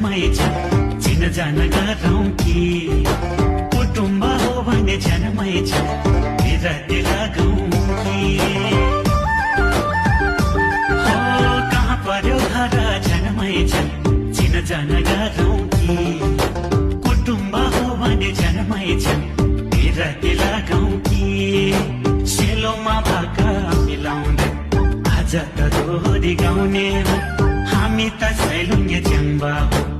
जनमै छ चिनजान गरौँ कि कुटुम्ब हो भने जनमै छ बिराती लगाउँ कि हो कहाँ पर्यो घर जनमै छ चिनजान गरौँ कि कुटुम्ब हो भने जनमै छ बिराती लगाउँ कि सेलोमा भाका मिलाउँदै आज त दोहोरी गाउने हो हामी त सैलुङ्गे च्याङ्बा हो